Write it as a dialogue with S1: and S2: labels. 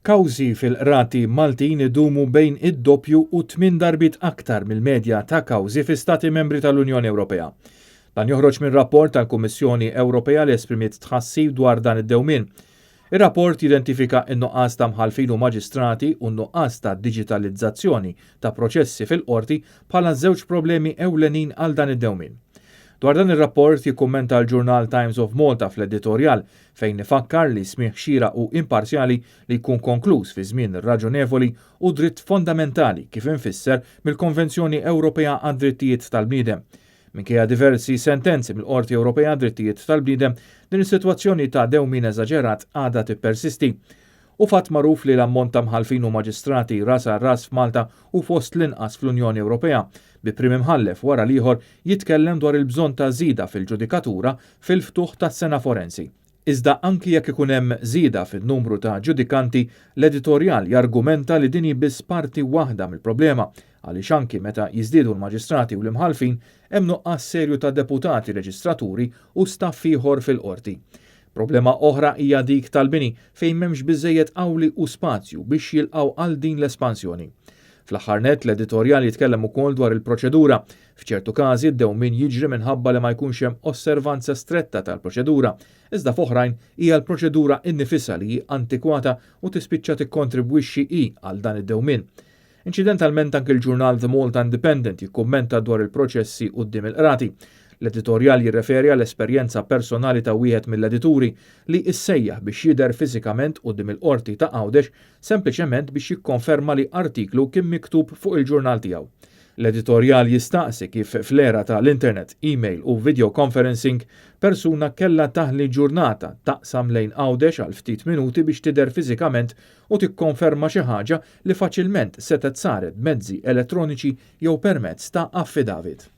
S1: Kawżi fil-qrati Maltin idumu bejn id-doppju u tmin darbiet aktar mill-medja ta' kawżi fi Stati Membri tal-Unjoni Ewropea. Dan joħroġ minn rapport tal-Kummissjoni Ewropea li esprimiet tħassib dwar dan id-dewmien. Ir-rapport jidentifika n-nuqqas ta' mħallfin u maġistrati u n-nuqqas ta' diġitalizzazzjoni ta' proċessi fil-qorti bħala żewġ problemi ewlenin għal dan id-dewmien. Dwar dan ir-rapport jikkummenta l-ġurnal Times of Malta fl-editorjal fejn ifakkar li smigħ xieraq u imparzjali li jkun konkluż fi żmien raġonevoli hu dritt fondamentali kif imfisser mill-Konvenzjoni Ewropea għad-Drittijiet tal-Bniedem. Minkejja diversi sentenzi mill-Qorti Ewropea għad-Drittijiet tal-Bniedem, din is-sitwazzjoni ta' dewmien eżaġerat għadha tippersisti. Hu fatt magħruf li l-ammont ta' mħallfin u maġistrati ras għal ras f'Malta hu fost l-inqas fl-Unjoni Ewropea, bi Prim Imħallef wara l-ieħor jitkellem dwar il-bżonn ta' żieda fil-ġudikatura fil-ftuħ tas-sena forensi. Iżda anki jekk ikun hemm żieda fin-numru ta' ġudikanti, l-editorjal jargumenta li din hi biss parti waħda mill-problema, għaliex anki meta jiżdiedu l-maġistrati u l-imħallfin, hemm nuqqas serju ta' deputati reġistraturi u staff ieħor fil-qorti. Problema oħra hija dik tal-bini fejn m'hemmx biżżejjed awli u spazju biex jilqgħu għal din l-espansjoni. Fl-aħħar nett, l-editorjal jitkellem ukoll dwar il-proċedura. F'ċertu każi d-dewmien jiġri minħabba li ma jkunx hemm osservanza stretta tal-proċedura, iżda f'oħrajn hija l-proċedura innifisha li hi antikwata u tispiċċa tikkontribwixxi hi għal dan id-dewmien. Inċidentalment anki l-ġurnal The Malta Independent jikkummenta dwar il-proċessi quddiem il-qrati. L-editorjal jirreferi għal esperjenza personali ta' wieħed mill-edituri li issejjaħ biex jidher fiżikament quddiem il-Qorti ta' Għawdex sempliċement biex jikkonferma li artiklu kien miktub fuq il-ġurnal tiegħu. L-editorjal jistaqsi kif fl-era ta' l-internet, email u video conferencing, persuna kellha taħli ġurnata taqsam lejn Għawdex għal ftit minuti biex tidher fiżikament u tikkonferma xi ħaġa li faċilment setgħet saret b'mezzi elettroniċi jew permezz ta' affidavit.